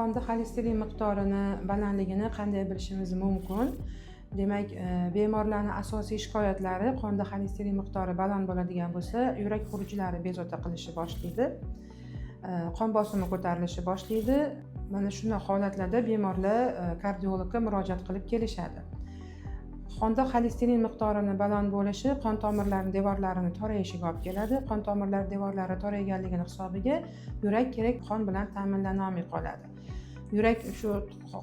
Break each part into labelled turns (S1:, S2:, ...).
S1: Qonda xolesterin miqdorini balandligini qanday bilishimiz mumkin? Demak, bemorlarni asosiy shikoyatlari: qonda xolesterin miqdori baland bo'ladigan bo'lsa, yurak xurujlari bezovta qilishni boshlaydi, qon bosimi ko'tarilishi boshlaydi. Mana shunday holatlarda bemorlar kardiologga murojaat qilib kelishadi. Qonda xolesterin miqdorini baland bo'lishi qon tomirlarini devorlarini torayishiga olib keladi. Qon tomirlar devorlari torayganligini hisobiga yurak kerak qon bilan ta'minlanolmay qoladi. Yurak shu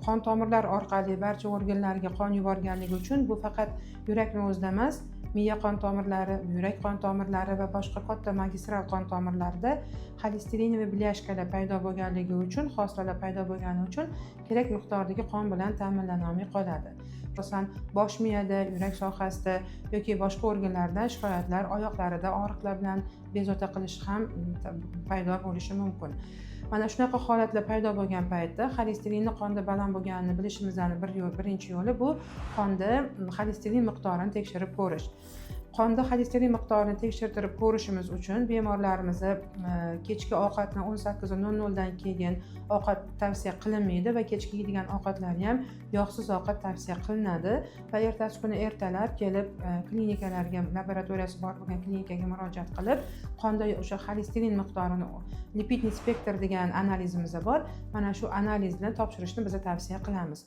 S1: qon tomirlar orqali barcha organlarga qon yuborganligi uchun bu faqat yurakni o'zida emas, miya qon tomirlari, yurak qon tomirlari va boshqa katta magistral qon tomirlarida холестериновый бляшка lar paydo bo'lganligi uchun, xossalar paydo bo'lgani uchun kerak miqdordagi qon bilan ta'minlanolmay qoladi. Asosan bosh miyada, yurak sohasida yoki boshqa organlardan shikoyatlar, oyoqlarida og'riqlar bilan bezovta qilish ham paydo bo'lishi mumkin. Mana shunaqa holatlar paydo bo'lgan paytda xolesterinni qonda baland bo'lganini bilishimizni bir yo'l, birinchi yo'li bu qonda xolesterin miqdorini tekshirib ko'rish. Qonda xolesterin miqdorini tekshirtirib ko'rishimiz uchun bemorlarimizni kechki ovqatni 18:00dan keyin ovqat tavsiya qilinmaydi va kechki yeydigan ovqatlarni ham yog'siz ovqat tavsiya qilinadi va ertasi kuni ertalab kelib klinikalarga, laboratoriyasi bor bo'lgan klinikaga murojaat qilib, qonda o'sha xolesterin miqdorini, липидный спектр degan analizimiz bor, mana shu analizni topshirishni biz tavsiya qilamiz.